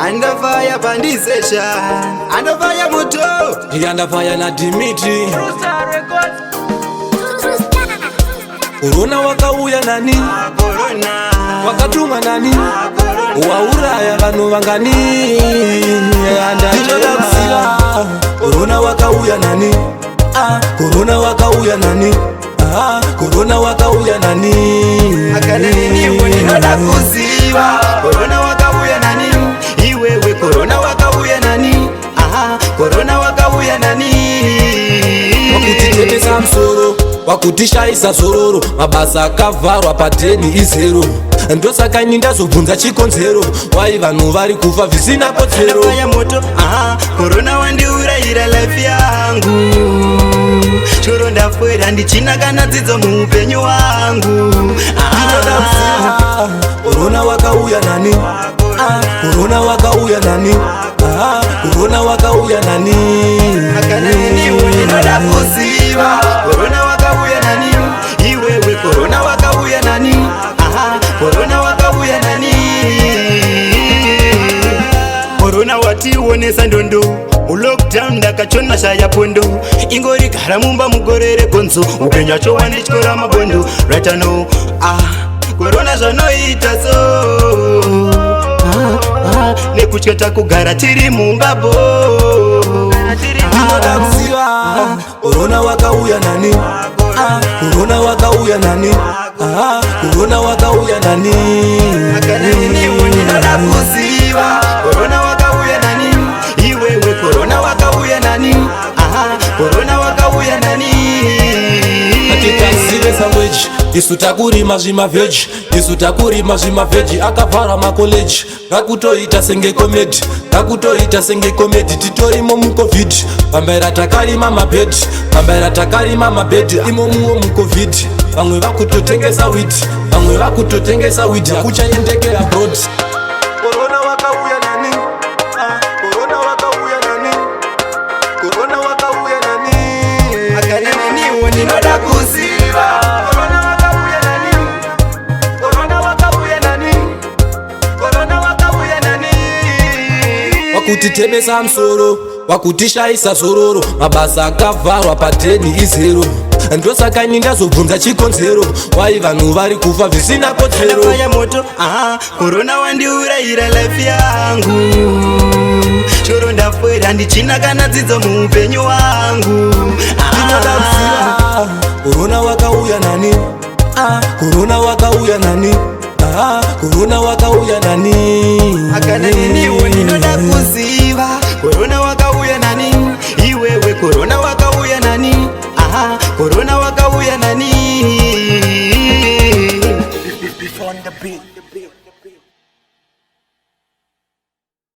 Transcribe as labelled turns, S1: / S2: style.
S1: Andafaya pandisesha, andafaya moto.
S2: Yandafaya na Dimitri. Korona wakauya nani?
S1: Corona.
S2: Wakatumwa nani? Wauraya vanhu vangani? Ndinoda kuziva, korona wakauya nani? Ah, korona wakauya nani? Ah, korona wakauya nani?
S1: Akana neniwo ndinoda kuziva, korona wakauya nani? Iwewe, korona wakauya nani? Aha, korona wakauya nani?
S2: Wakutitemesa musoro, wakutishaisa zororo, mabasa akavharwa, pateni izero. Ndosaka ini ndazobvunza chikonzero, wai vanhu vari kufa zvisina kodzero?
S1: Andafaya moto. Aha, korona wandiurayira life yangu. Choro ndafwera, ndichina kana dzidzo muupenyu hwangu.
S2: Ndinoda kuziva, korona wakauya nani? Ah, korona wakauya nani? Ah, korona wakauya nani?
S1: Akana neniwo ndinoda kuziva, korona wakauya nani? Iwewe, korona wakauya nani? Aha, korona wakauya nani? Korona wationesa ndondo mulockdown, ndakachona shaya pondo, ingori gara mumba mugore regonzo, upenyu wacho wandityora mabondo right now. Ah, korona zvanoita so. Ah, ah, nekutya takugara tiri mumbabo.
S2: Ndinoda kuziva, korona wakauya nani? Ah, korona wakauya nani? Ah, korona wakauya nani?
S1: Akana neniwo ndinoda kuziva, korona wakauya nani? Iwewe, korona wakauya nani? Aha, korona wakauya nani?
S2: Atikazive sangweji, isu takurima zvimavheji, isu takurima zvimavheji. Akavhara makoleji, ngakutoita senge comedy, ngakutoita senge comedy. Titorimo muCOVID, pambaira takarima mabhedhi, pambaira takarima mabhedhi imomuwo muCOVID. Vamwe vakutotengesa weed, vamwe vakutotengesa weed, hakuchaendekera abroad. Korona wakauya nani? Ah, korona wakauya nani? Korona wakauya nani?
S1: Akana neniwo ndinoda kuziva, korona wakauya nani? Korona wakauya nani? Korona wakauya nani?
S2: Wakutitemesa musoro, wakutishaisa zororo, mabasa akavharwa, pateni izero. Ndosaka ini ndazobvunza chikonzero, wai vanhu vari kufa zvisina kodzero?
S1: Ndafaya moto. Aha, korona wandiurayira life yangu. Choro ndafwera, ndichina kana dzidzo muupenyu hwangu.
S2: Ndinoda kuziva, korona wakauya nani? Ah, korona wakauya nani? Ah, korona wakauya nani?
S1: Akana neniwo ndinoda kuziva, korona wakauya nani? Iwewe, korona wakauya nani? Aha, korona wakauya nani?
S3: On the beat.